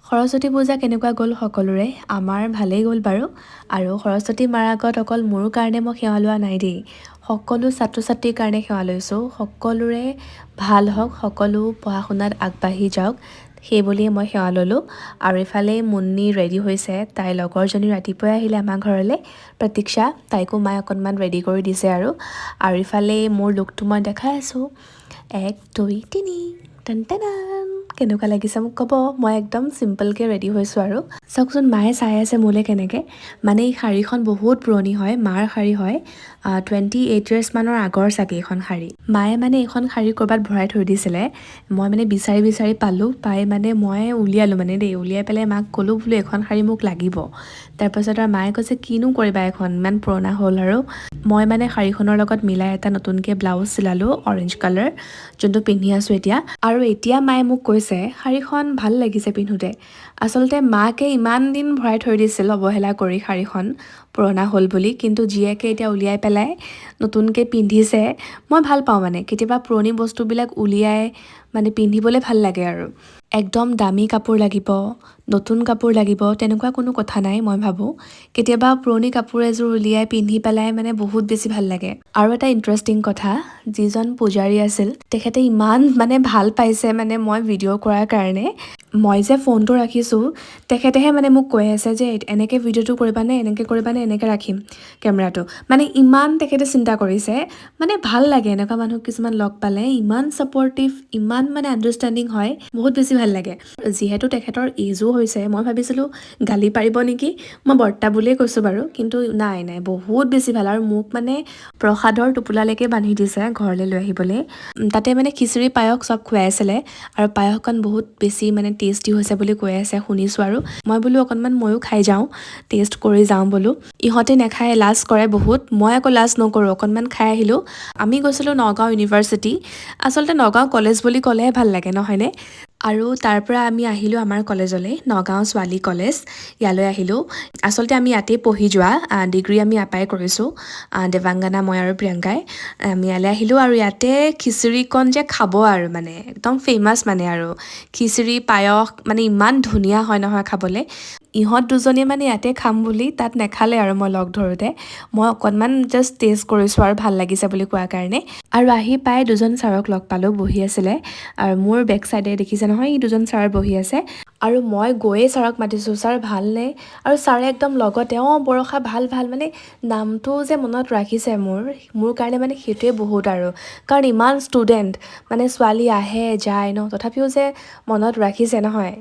সৰস্বতী পূজা কেনেকুৱা গ'ল সকলোৰে? আমাৰ ভালেই গ'ল বাৰু। আৰু সৰস্বতী মাৰ আগত অকল মোৰ কাৰণে মই সেৱা লোৱা নাই দেই, সকলো ছাত্ৰ ছাত্ৰীৰ কাৰণে সেৱা লৈছোঁ। সকলোৰে ভাল হওক, সকলো পঢ়া শুনাত আগবাঢ়ি যাওক, সেই বুলিয়ে মই সেৱা ল'লোঁ। আৰু ইফালে মুন্নি ৰেডি হৈছে। তাইৰ লগৰজনী ৰাতিপুৱাই আহিলে আমাৰ ঘৰলৈ, প্ৰতীক্ষা। তাইকো মায়ে অকণমান ৰেডি কৰি দিছে। আৰু আৰু ইফালে মোৰ লুকটো মই দেখাই আছোঁ। এক, দুই, তিনি, টেন টেনান। কেনেকুৱা লাগিছে মোক ক'ব। মই একদম চিম্পলকৈ ৰেডি হৈছোঁ। আৰু চাওকচোন, মায়ে চাই আছে মোলৈ কেনেকৈ। মানে এই শাৰীখন বহুত পুৰণি হয়, মাৰ শাৰী হয়। 28 ইয়াৰ্ছমানৰ আগৰ চাগে এইখন শাৰী। মায়ে মানে এইখন শাৰী ক'ৰবাত ভৰাই থৈ দিছিলে। মই মানে বিচাৰি বিচাৰি পালোঁ, পাই মানে মই উলিয়ালোঁ মানে দেই। উলিয়াই পেলাই মাক ক'লোঁ বোলো, "এইখন শাৰী মোক লাগিব।" তাৰপাছত আৰু মায়ে কৈছে, "কিনো কৰিবা এখন, ইমান পুৰণা হ'ল।" আৰু মই মানে শাৰীখনৰ লগত মিলাই এটা নতুনকৈ ব্লাউজ চিলালোঁ, অৰেঞ্জ কালাৰ, যোনটো পিন্ধি আছোঁ এতিয়া। আৰু এতিয়া মায়ে মোক কৈছে, "শাৰীখন ভাল লাগিছে পিন্ধোতে।" আচলতে মাকে ইমান দিন ভৰাই থৈ দিছিল অৱহেলা কৰি শাৰীখন পুৰণা হ'ল বুলি, কিন্তু জীয়েকে এতিয়া উলিয়াই পেলাই নতুনকৈ পিন্ধিছে। মই ভাল পাওঁ, মানে কেতিয়াবা পুৰণি বস্তুবিলাক উলিয়াই মানে পিন্ধিবলৈ ভাল লাগে। আৰু একদম দামী কাপোৰ লাগিব, নতুন কাপোৰ লাগিব, তেনেকুৱা কোনো কথা নাই। মই ভাবোঁ, কেতিয়াবা পুৰণি কাপোৰ এযোৰ উলিয়াই পিন্ধি পেলাই মানে বহুত বেছি ভাল লাগে। আৰু এটা ইণ্টাৰেষ্টিং কথা, যিজন পূজাৰী আছিল, তেখেতে ইমান মানে ভাল পাইছে মানে মই ভিডিঅ' কৰাৰ কাৰণে। মই যে ফোনটো ৰাখিছোঁ, তেখেতেহে মানে মোক কৈ আছে যে এনেকৈ ভিডিঅ'টো কৰিবানে, এনেকৈ কৰিবানে, এনেকৈ ৰাখিম কেমেৰাটো। মানে ইমান তেখেতে চিন্তা কৰিছে। মানে ভাল লাগে এনেকুৱা মানুহ কিছুমান লগ পালে, ইমান ছাপৰ্টিভ, ইমান মানে আণ্ডাৰষ্টেণ্ডিং হয়, বহুত বেছি ভাল লাগে। যিহেতু তেখেতৰ এজো হৈছে, মই ভাবিছিলোঁ গালি পাৰিব নেকি, মই বৰ্তা বুলিয়ে কৈছোঁ বাৰু, কিন্তু নাই নাই, বহুত বেছি ভাল। আৰু মোক মানে প্ৰসাদৰ টোপোলালৈকে বান্ধি দিছে ঘৰলৈ লৈ আহিবলৈ। তাতে মানে খিচিৰি, পায়স চব খুৱাই আছিলে আৰু পায়সকণ বহুত বেছি মানে টেষ্টি হৈছে বুলি কৈ আছে শুনিছোঁ। আৰু মই বোলো অকণমান ময়ো খাই যাওঁ, টেষ্ট কৰি যাওঁ বোলো। ইহঁতে নাখায়, লাজ কৰে বহুত। মই আকৌ লাজ নকৰোঁ, অকণমান খাই আহিলোঁ। আমি গৈছিলোঁ নগাঁও ইউনিভাৰ্চিটি। আচলতে নগাঁও কলেজ বুলি ক'লেহে ভাল লাগে, নহয়নে? আৰু তাৰ পৰা আমি আহিলোঁ আমাৰ কলেজলৈ, নগাঁও ছোৱালী কলেজ, ইয়ালৈ আহিলোঁ। আচলতে আমি ইয়াতেই পঢ়ি যোৱা, ডিগ্ৰী আমি ইয়াৰ পৰাই কৰিছোঁ, দেৱাংগনা, মই আৰু প্ৰিয়ংকাই। আমি ইয়ালৈ আহিলোঁ আৰু ইয়াতে খিচিৰিকণ যে খাব আৰু মানে একদম ফেমাছ মানে। আৰু খিচিৰি, পায়স মানে ইমান ধুনীয়া হয় নহয় খাবলৈ। ইহঁত দুজনীয়ে মানে ইয়াতে খাম বুলি তাত নেখালে। আৰু মই লগ ধৰোঁতে মই অকণমান জাষ্ট টেষ্ট কৰিছোঁ আৰু ভাল লাগিছে বুলি কোৱাৰ কাৰণে। আৰু আহি পাই দুজন ছাৰক লগ পালোঁ, বহি আছিলে। আৰু মোৰ বেক চাইডে দেখিছে নহয়, এই দুজন ছাৰ বহি আছে। আৰু মই গৈয়ে ছাৰক মাতিছোঁ, "ছাৰ, ভালনে?" আৰু ছাৰে একদম লগতে, "অঁ বৰষা, ভাল ভাল।" মানে নামটো যে মনত ৰাখিছে মোৰ, মোৰ কাৰণে মানে সেইটোৱে বহুত আৰু। কাৰণ ইমান ষ্টুডেণ্ট, মানে ছোৱালী আহে যায় ন, তথাপিও যে মনত ৰাখিছে নহয়।